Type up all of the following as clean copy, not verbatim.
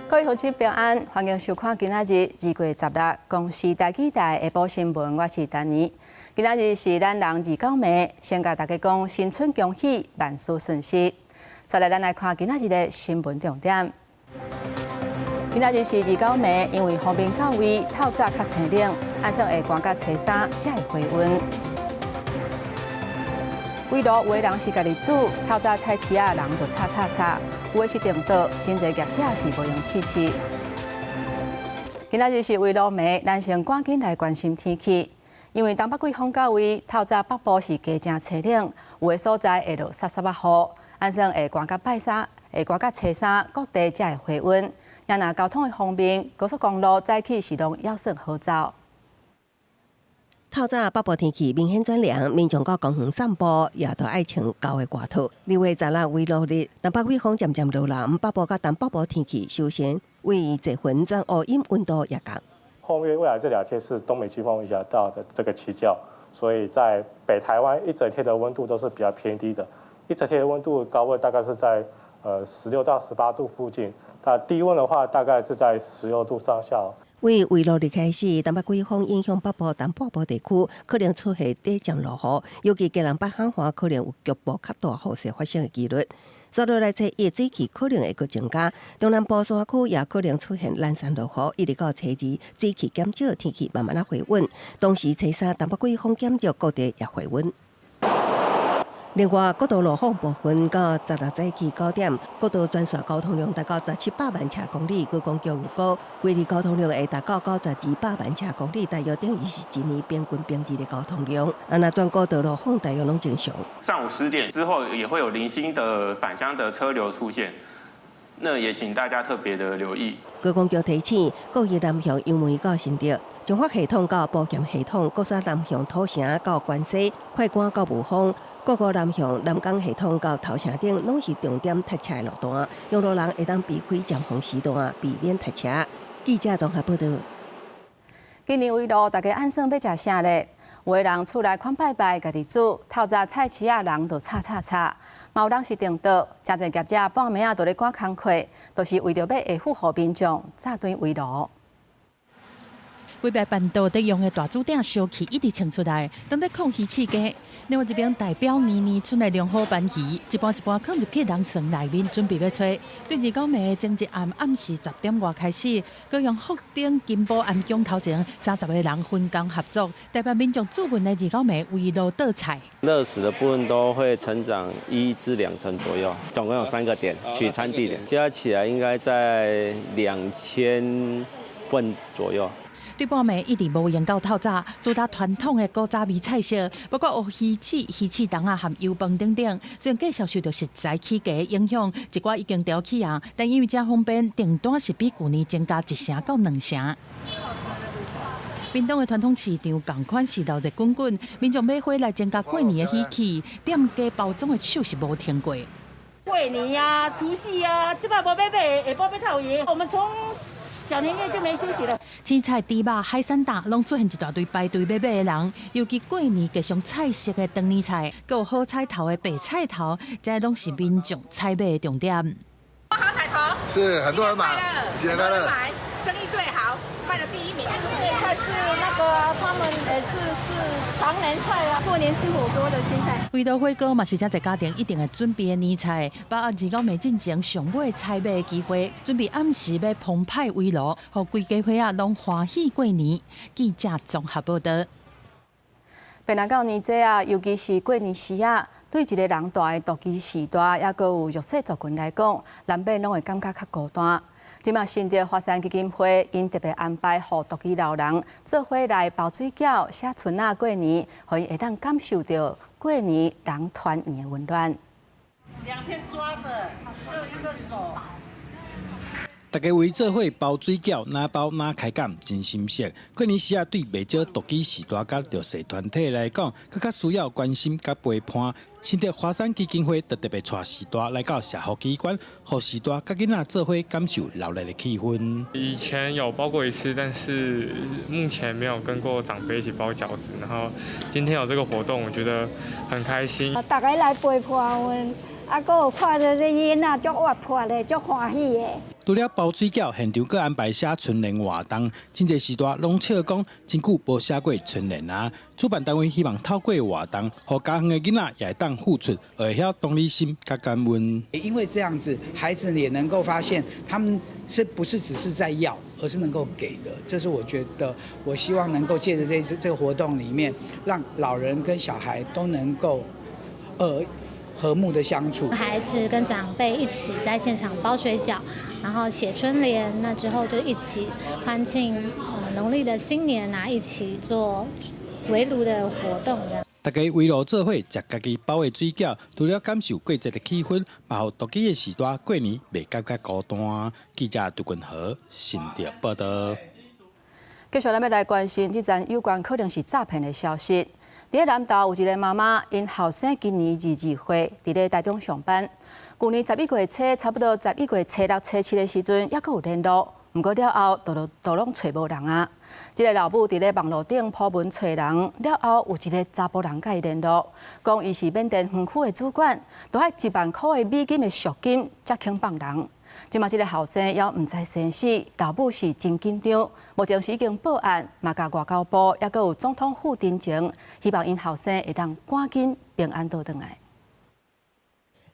各位鄉親平安，歡迎收看今仔日2月16公視台語台下晡新聞，我是丹妮。今仔日是咱人二九暝，先共大家講新春恭喜，萬事順遂。再來，咱來看今仔日的新聞重點。今仔日是二九暝，因為鋒面到位，透早較清冷，按算會寒到初三才會回溫。圍爐有的人是家己煮，透早菜市仔人就吵吵吵；有的是訂桌，真濟業者是無閒試試。今仔日是圍爐暝，咱先趕緊來關心天氣，因為東北季風到位，透早北部是加誠清冷，有的所在會落澀澀仔雨，按算會寒到拜三，會寒到初三，各地才會回溫。若交通的方面，高速公路早起是攏猶算好走。透早北部天氣明顯轉涼，民眾到公園散步也都愛穿厚的外套。2月16圍爐日，東北季風漸漸落南，北部佮東北部天氣首先為濟雲轉烏陰，溫度也降。後面未來這兩天是東北季風影響到的這個起角，所以在北台灣一整天的溫度都是比較偏低的，一整天的溫度高溫大概是在16到18度附近，那低溫的話大概是在16度上下。為圍爐日開始，東北季風影響北部、東半部地區，可能出現短暫落雨，尤其基隆北海岸可能有局部較大雨勢發生的幾率。接落來初一水氣可能會閣增加，中南部山區也可能出現零散落雨，一直到初二水氣減少，天氣慢慢仔回穩。同時初三東北季風減弱，各地也回溫。另外，國道路況部分到16早起9點，國道全線交通量達到17百萬車公里，觀光局預估，規日交通量會達到92百萬車公里，大約等於是一年平均平日的交通量。啊，若全國道路況大約攏正常。上午10點之後，也會有零星的返鄉的車流出現，那也請大家特別的留意。觀光局提醒，各位南向楊梅到新竹，彰化系統到埔鹽系統，國三南向土城到關西，快官到霧峰。各個南向南港系統到頭城頂，攏是重點塞車的路段，用路人會當避開尖峰時段，避免塞車。記者綜合報道。今年圍爐，大家按算欲食啥咧？有的人厝內款拜拜，家己煮，透早菜市仔人就吵吵吵。嘛有人是訂桌，誠濟業者半暝仔就咧趕工課，都是為著欲下府予民眾早頓圍爐。幾百辦桌佇用的大煮鼎燒氣一直衝出來，當咧炕魚翅雞。另外一邊代表年年賰的龍虎斑魚，一盤一盤囥入去人床內面，準備欲炊。對二九暝前一暗暗時10點外開始，高雄福鼎金寶庵宮頭前，30個人分工合作，代表民眾煮飯的二九暝圍爐倒菜。熱食的部分都會成長1至2成左右，總共有三個點取餐地點，加起來應該在2000份左右。對半暝一直無閒到透早，主打傳統的古早味菜色，包括烏魚翅、魚翅筒仔含油飯等等。雖然繼續受著食材起價影響，一寡已經調起啊，但因為遮方便，訂單是比舊年增加1成到2成。屏東的傳統市場仝款是鬧熱滾滾，民眾買花來增加過年的喜氣，店家包裝的手是無停過。過年啊，除夕啊，這擺無欲買，下晡欲透營。我們從小年夜就沒休息了。青菜、豬肉、海產檔，攏出現一大堆排隊欲買的人。尤其過年吉祥菜色的長年菜，閣有好彩頭的白菜頭，這攏是民眾採買的重點。好彩頭，是很多人買，新年快樂，生意最好，賣的第一名。這菜是那個他們也是長年菜啊，過年吃火鍋的青菜。圍爐火鍋嘛是遮濟家庭一定會準備的年菜，把握二九暝進前上尾採買的機會，準備暗時欲澎湃圍爐，予規家伙仔攏歡喜過年。記者綜合報道。變來到年節啊，尤其是過年時啊，對一個人蹛佇獨居時代，抑閣有弱勢族群來講，難免攏會感覺較孤單。這馬新竹華山基金會𪜶特別安排，予獨居老人做伙來包水餃、寫春仔過年，予𪜶會當感受著過年人團圓的溫暖。兩片抓著，就一個手。大家圍做伙包水餃，哪包哪開講，真心適。過年時啊，對袂少獨居時代佮弱勢團體來講，閣較需要關心佮陪伴。新竹華山基金會就特別帶序大來到社福機關，予序大佮囡仔做伙感受熱鬧的氣氛。以前有包過一次，但是目前沒有跟過長輩一起包餃子。然後今天有這個活動，我覺得很開心。大家來陪伴阮。啊，閣有看著這囡仔足活潑的，足歡喜的。除了包水餃，現場閣安排寫春聯活動，真濟序大攏笑講，真久無寫過春聯啊。主辦單位希望透過活動，予家遠的囡仔也會當付出，會曉同理心佮感恩。因為這樣子，孩子也能夠發現，他們是不是只是在要，而是能夠給的。這是我覺得，我希望能夠借著這次這個活動裡面，讓老人跟小孩都能夠，和睦的相處。孩子跟長輩一起在現場包水餃，然後寫春聯，那之後就一起歡慶農曆的新年啊，一起做圍爐的活動。這樣。大家圍爐做伙食家己包的水餃，除了感受過節的氣氛，嘛予獨居的序大過年袂感覺孤單。記者杜君和新竹報道。繼續咱欲來關心這則有關可能是詐騙的消息。佇咧南投有一个媽媽，𪜶後生今年22歲，佇咧台中上班。舊年11月初，差不多11月初六、初七的時陣，猶閣有聯絡，毋過了後，都攏揣無人啊。這个老母佇咧網路頂 po 文揣人，了後有一个查埔人佮伊聯絡，講伊是緬甸園區的主管，著愛1萬箍的美金的贖金，才肯放人。這馬這个後生猶毋知生死，老母是真緊張，目前是已經報案，嘛共外交部，猶閣有總統府陳情，希望𪜶後生會當趕緊平安倒轉來。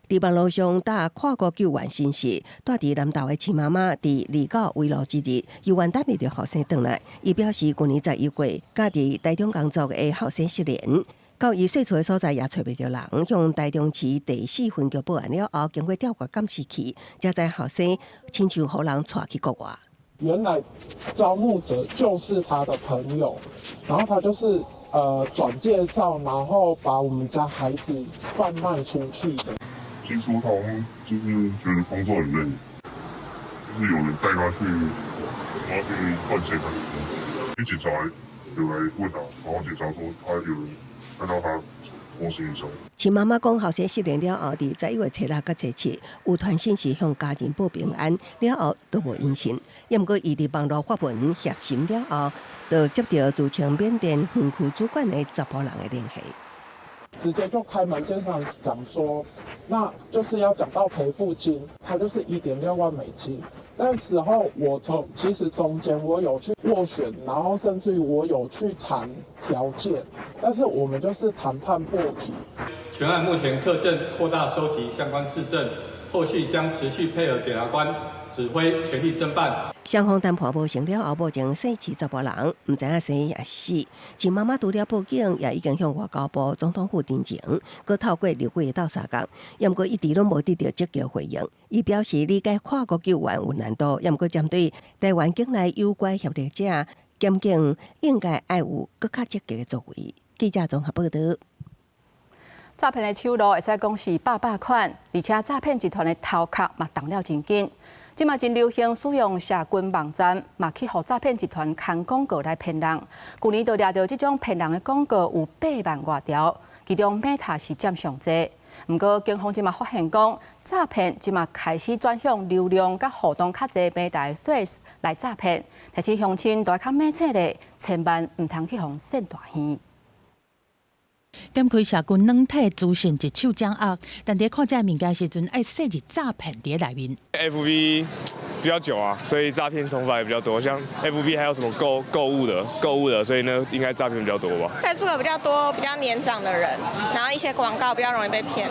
佇網路上打跨國救援信息，蹛佇南投的陳媽媽佇29圍爐之日，猶原等袂著後生轉來。伊表示，舊年11月，佮佇台中工作的後生失聯。到伊細厝的所在也揣袂著人，向台中市第四分局報案了後，經過調閱監視器，才知後生親像予人帶去國外。原來招募者就是他的朋友，然後他就是轉介紹，然後把我們家孩子販賣出去的。聽說他就是覺得工作很累，就是有人帶他去，他去賺錢還是什麼？警察有來問他，然後警察說他有人看到他拖行李箱。陳媽媽講，後生失聯了後，佇11月初六佮初七有傳訊息向家人報平安，了後都無音訊。猶毋過伊佇網路發文協尋了後，就接著自稱緬甸園區主管的查埔人的聯繫。直接就開門見山講說，那就是要講到賠付金，他就是1.6萬美金。那時候我從其實中間我有去斡旋，然後甚至於我有去談條件，但是我們就是談判破局。全案目前特正擴大收集相關事證，後續將持續配合檢察官指揮全力偵辦。雙方談判無成了後，目前姓氏查埔人毋知影生抑是死。陳媽媽除了報警，也已經向外交部、總統府陳情，閣透過立委鬥相共，猶毋過一直攏無得著積極回應。伊表示理解跨國救援有難度，猶毋過針對台灣境內有關協力者，檢警應該愛有閣較積極的作為。記者綜合報道。詐騙的手路會使講是百百款，而且詐騙集團的頭殼嘛動了真緊。這馬真流行使用社群網站，嘛去予詐騙集團牽廣告來騙人。舊年就掠著這種騙人的廣告有8萬外條，其中 Meta 是佔上濟。毋過警方這馬發現講，詐騙這馬開始轉向流量佮互動較濟平台 Threads 來詐騙，提醒鄉親著愛較猛醒咧，千萬毋通去予騙大耳。點開社群軟體資訊一手掌握，但佇看這个物件時陣，愛設置詐騙佇內面。 FB 比較久啊，所以詐騙手法也比較多。像 FB 還有什麼購物的，所以呢，應該詐騙比較多吧。 Facebook 比較多比較年長的人，然後一些廣告比較容易被騙，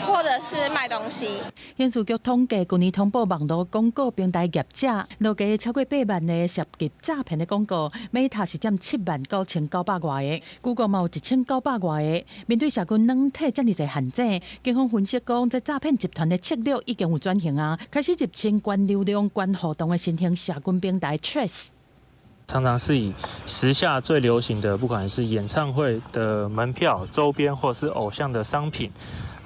或者是賣東西。刑事局統計，舊年通報網路廣告平台業者，累計超過8萬个涉及詐騙的廣告，Meta 是佔7萬9900外个，Google 嘛有1900外个。面對社群軟體遮爾濟陷阱，警方分析講，這詐騙集團的策略已經有轉型啊，開始入侵懸流量、懸互動的新興社群平台 Threads。常常是以時下最流行的，不管是演唱會的門票、周邊，或是偶像的商品，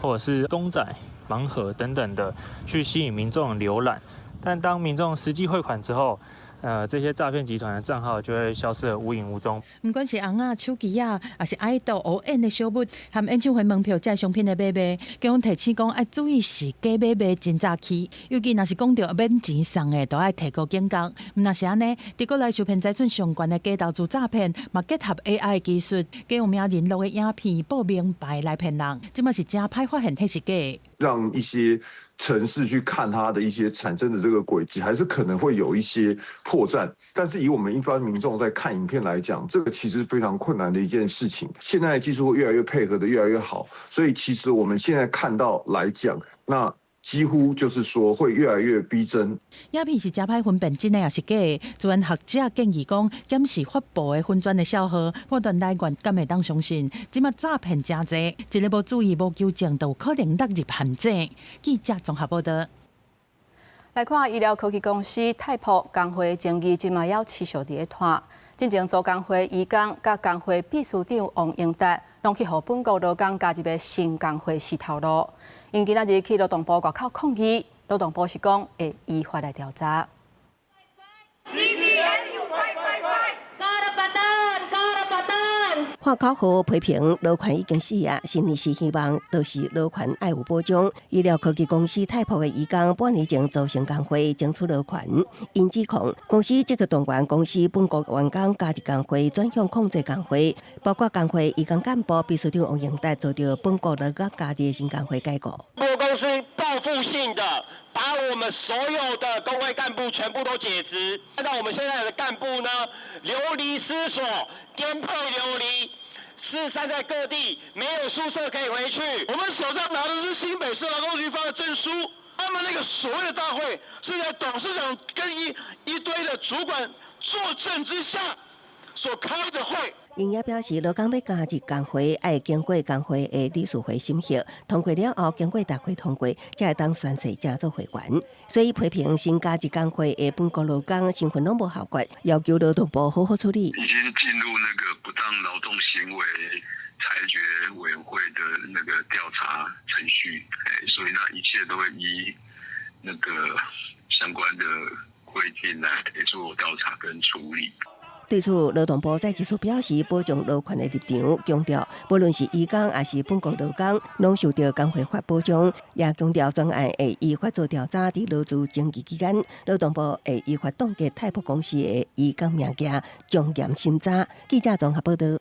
或者是公仔、盲盒等等的，去吸引民眾瀏覽。但當民眾實際匯款之後，這些詐騙集團的賬號就會消失得無影無蹤。毋管是尪仔、手機仔，抑是愛豆烏演的小物，含演唱會門票這商品的買賣，警方提醒講愛注意是假買賣真詐欺，尤其若是講著免錢送的，都愛提高警覺。毋若是按呢，佇國內受騙財產上懸的假投資詐騙，嘛結合 AI 技術，假有名人錄的影片報名牌來騙人，這馬是誠歹發現彼是假。讓一些程式去看它的一些產生的這個軌跡，還是可能會有一些破綻。但是以我們一般民眾在看影片來講，這個其實非常困難的一件事情。現在技術會越來越配合的越來越好，所以其實我們現在看到來講，那幾乎就是說會越來越逼真。影片是誠歹分辨真的抑是假的。資安學者建議講，檢視發布的粉專的帳號，判斷來源敢會當相信。這馬詐騙誠濟，一个無注意、無糾正，就有可能落入陷阱。記者綜合報道。來看醫療科技公司泰普工會爭議，這馬猶持續佇咧拖。進前總工會移工佮工會秘書長王英達，攏去予本國勞工加入的新工會死頭路。𪜶今仔日去勞動部外口抗議，勞動部是講會依法來調查。 CPNU fight fight fight! Karapatan! Karapatan! 喊口號批評勞權已經死啊！新年是希望，就是勞權愛有保障。醫療科技公司泰普的移工半年前組成工會爭取勞權，𪜶指控公司積極動員公司本國員工加入工會，轉向控制工會，包括工會移工幹部秘書長王英達遭著本國勞工加入的新工會解雇。公司報復性的把我們所有的工會幹部全部都解職，讓我們現在的幹部呢流離失所、顛沛流離，四散在各地，沒有宿舍可以回去。我們手上拿的是新北市勞工局發的證書，他們那個所謂的大會是在董事長跟一堆的主管作證之下所開的會。𪜶也表示，勞工欲加入工會，愛經過工會的理事會審核，通過了後，經過大會通過，才會當宣誓成做會員。所以批評新加入工會的本國勞工身份攏無合法，要求勞動部好好處理。已經進入那個不當勞動行為裁決委員會的那個調查程序，所以那一切都會依那個相關的規定來做調查跟處理。對此，勞動部再一次表示保障勞權的立場，強調無論是移工抑是本國勞工，攏受著工會法保障。也強調專案會依法做調查，佇勞資爭議期間，勞動部會依法凍結泰普公司的移工名冊，從嚴審查。記者綜合報道。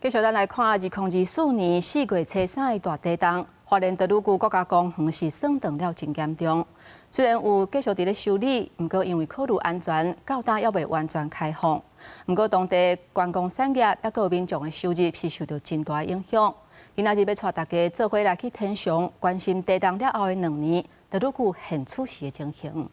繼續咱來看2024年4月初三的大地動，花蓮特魯谷國家公園是損斷了真嚴重。雖然有繼續佇咧修理，毋過因為考慮安全，到今猶未完全開放。毋過當地觀光產業抑閣有民眾的收入是受著真大影響。今仔日欲帶大家做伙來去天祥，關心地動了後的2年，特魯谷現此時的情形。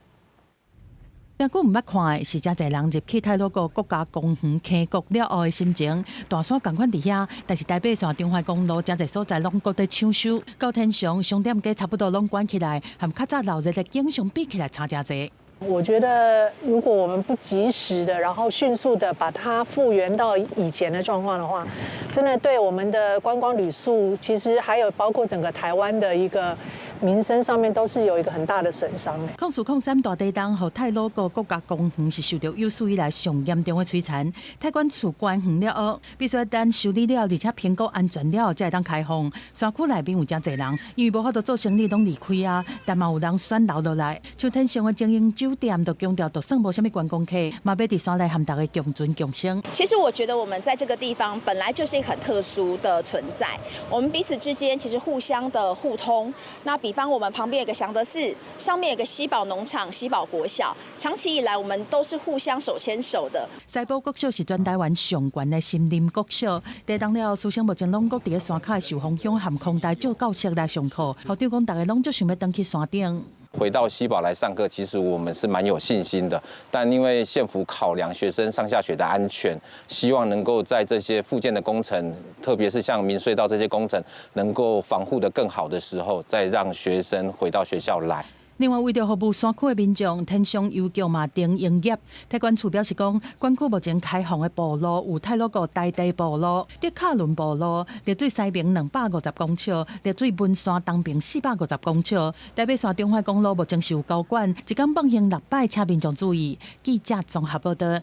誠久毋捌看的是誠濟人入去太魯閣國家公園溪谷了後的心情。大山仝款佇遐，但是台北線中環公路誠濟所在攏閣佇搶修。到天祥商店街差不多攏關起來，和較早鬧熱的景象比起來差誠濟。我覺得，如果我們不及時的，然後迅速的把它復原到以前的狀況的話，真的對我們的觀光旅宿，其實還有包括整個台灣的一個民生上面，都是有一個很大的損傷。04/03大地動，予太魯閣國家公園是受著有史以來上嚴重的摧殘。太管處關園了後，必須等修理了，而且評估安全了後，才會當開放。山區內面有誠濟人，因為無法度做生意，攏離開啊。但嘛有人選留落來。像天祥的精英酒店，就強調，就算無啥物觀光客，嘛欲佇山內和大家共存共生。其實我覺得我們在這個地方本來就是一個很特殊的存在，我們彼此之間其實互相的互通。那比方我們旁邊有個祥德寺，上面有個西寶農場、西寶國小，長期以來我們都是互相手牽手的。西寶國小是全台灣上懸的森林國小，地動了後，師生目前攏閣佇咧山跤的受風鄉和空台借教室來上課。校長講，逐家攏足想欲轉去山頂。回到西寶來上課，其實我們是蠻有信心的，但因為縣府考量學生上下學的安全，希望能夠在這些復建的工程，特別是像明隧道這些工程，能夠防護得更好的時候，再讓學生回到學校來。另外，為著服務山區的民眾，天祥郵局嘛停營業。疾管處表示講，管區目前開放的道路有太魯閣台地道路、德卡倫道路、濁水西爿250公尺、濁水文山東爿450公尺。台北線中環公路目前是有交管，一工放行六擺，請民眾注意。記者綜合報道。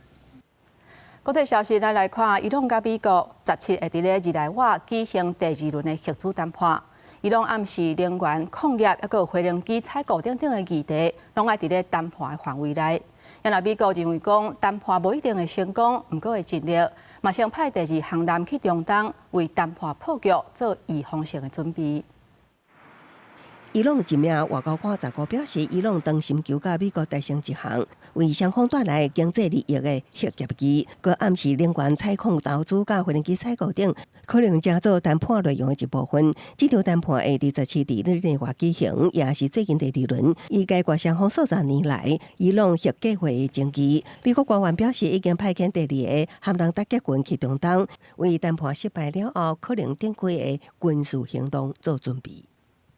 國際消息，咱來看，伊朗佮美國17會佇咧日內瓦舉行第二輪的核子談判。伊朗暗示能源、礦業，抑閣有飛行機採購等等的議題，攏愛佇咧談判的範圍內。若美國認為講談判無一定會成功，毋過會盡力，嘛先派第二航艦去中東，為談判破局做預防性的準備。伊朗一名外交官15表示，伊朗當尋求佮美國達成一項為雙方帶來經濟利益的核協議，閣暗示能源採礦投資佮飛行機採購等可能成做談判內容的一部分。這場談判會佇17佇日內瓦舉行，也是最近第二輪，以解決雙方數十年來伊朗核計劃的爭議。美國官員表示，已經派遣第二個漢人打擊群去中東，為談判失敗了後可能展開的軍事行動做準備。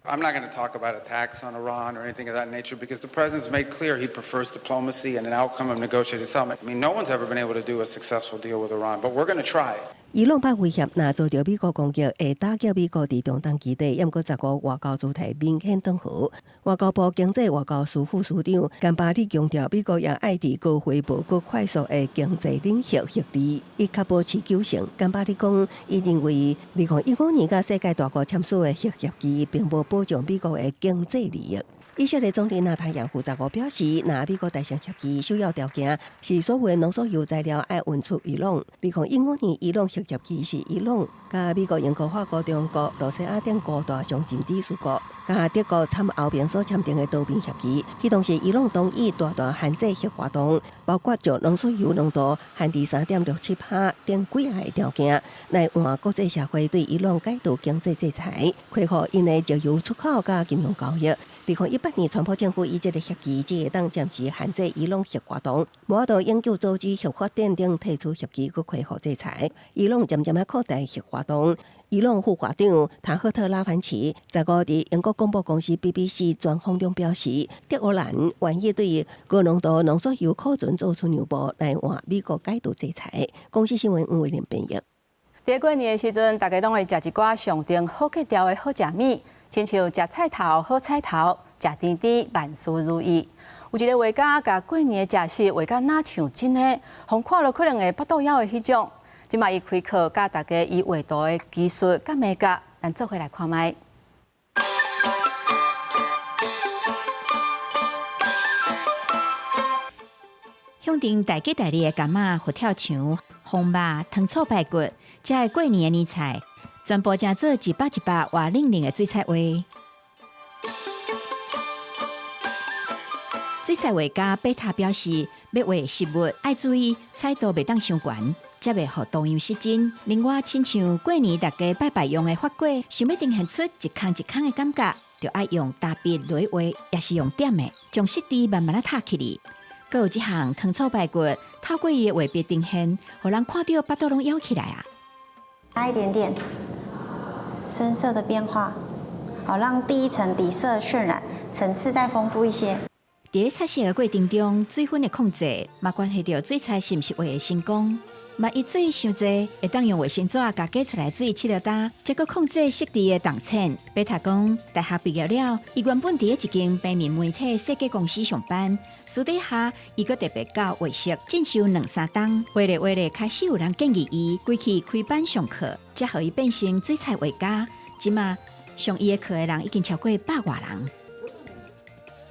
I'm not going to talk about attacks on Iran or anything of that nature because the president's made clear he prefers diplomacy and an outcome of negotiated settlement. I mean, no one's ever been able to do a successful deal with Iran, but we're going to try. 伊朗捌威脅，若遭著美國攻擊，會打擊美國佇中東基地。毋過15外交姿態明顯轉和。外交部經濟外交司副司長甘巴里強調，美國也愛佇高回報、閣快速的經濟領域獲利，以確保持久性。甘巴里講，伊認為2015年佮世界大國簽署的核協議，並無保障美國的經濟利益。以色列總理納坦雅胡15表示，若美國達成協議，首要條件是所有的濃縮鈾材料愛運出伊朗。2015年伊朗核協議是伊朗佮美國、英國、法國、中國、羅西亞等五大常任理事國佮德國參歐盟所簽訂的多邊協議。彼當時伊朗同意大大限制核活動，包括將濃縮鈾濃度限佇3.67%等幾仔个條件，來換國際社會對伊朗解除經濟制裁，恢復𪜶的石油出口佮金融交易。2018年，川普政府以這个協議，只會當暫時限制伊朗核活動，無法度永久阻止核發展等退出協議，閣恢復制裁。伊朗漸漸仔擴大核活動。伊朗副外長塔赫特拉凡奇15佇英國廣播公司 BBC 專訪中表示，德黑蘭願意對高濃度濃縮鈾庫存做出讓步，來換美國解除制裁。公視新聞吳偉玲編譯。佇過年的時陣，大家攏會食一寡上定好格調的好食物，親像食菜頭、好彩頭，食甜甜，萬事如意。有一个畫家共過年的食食畫甲若像真的，予看了可能會腹肚枵的彼種。這馬伊開課教大家伊畫圖的技術佮眉角，咱做伙來看覓。向頂大吉大利的柑仔、佛跳牆、紅肉、糖醋排骨，這个過年的年菜，全部成做一幅一幅活靈靈的水彩畫。水彩畫家貝塔表示，欲畫食物愛注意彩度袂當傷懸，才袂予圖樣失真。另外，親像過年大家拜拜用的發粿，想欲呈現出一空一空的感覺，就愛用焦筆落去畫，抑是用點的，將色滴慢慢仔貼起來。閣有這項糖醋排骨，透過伊的畫筆呈現，予人看著腹肚攏枵起來啊！加一點點深色的變化，好讓第一層底色渲染層次再豐富一些。佇咧彩色的過程中，水分的控制嘛，關係著水彩是毋是畫會成功。萬一水傷濟，會當用衛生紙共加出來水拭落焦，才閣控制色調的重淺。貝塔講，大學畢業了，伊原本佇咧一間平面媒體設計公司上班，私底下伊閣特別教畫色進修兩三冬，畫咧畫咧，開始有人建議伊規去開班上課，才予伊變成水彩畫家。這馬上伊的課的人已經超過百外人。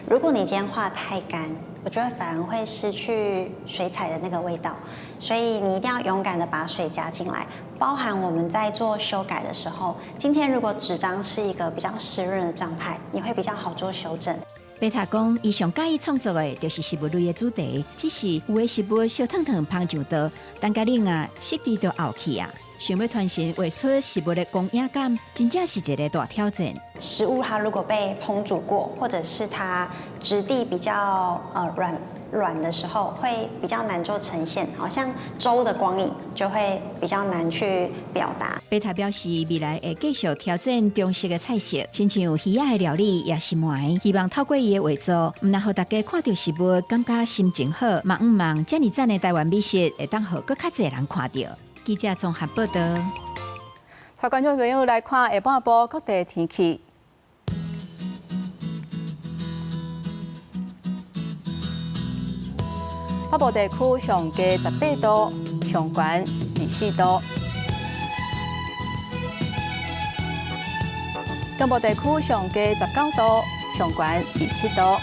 如果你今天畫太乾，我覺得反而會失去水彩的那個味道，所以你一定要勇敢的把水加進來。包含我們在做修改的時候，今天如果紙張是一個比較濕潤的狀態，你會比較好做修正。貝塔講，伊上佮意創作的就是食物類的主題，只是有的食物燒燙燙芳上桌，等甲冷啊，色調就後去啊。想欲傳承畫出食物的光影感，真正是一个大挑戰。食物它如果被烹煮過，或者是它質地比較軟軟的時候，會比較難做呈現，好像粥的光影就會比較難去表達。貝塔表示，未來會繼續挑戰中式的菜色，親像魚仔的料理也是糜，希望透過伊的畫作，毋但予大家看著食物感覺心情好，嘛向望遮爾讚的台灣美食會當予閣較濟人看著。記者綜合報導。帶觀眾朋友來看下半晡各地天氣。北部地區上低18度，上懸24度；中部地區上低19度，上懸27度；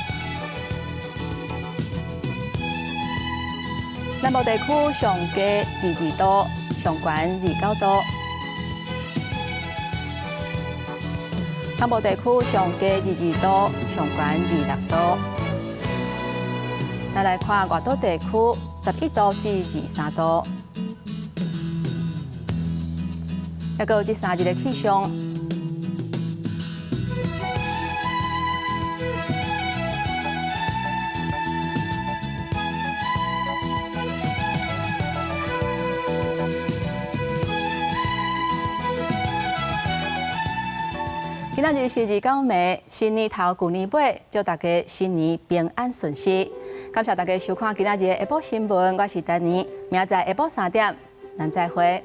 南部地區上低22度，上懸29度；東部地區上低22度，上懸26度。咱來看外島地區，11度至23度。抑閣有這3日的氣象。今仔日是二九暝，新年頭舊年尾，祝大家新年平安順遂。感謝大家收看今仔日的下晡新聞，我是丹妮，明仔載下晡3點，咱再會。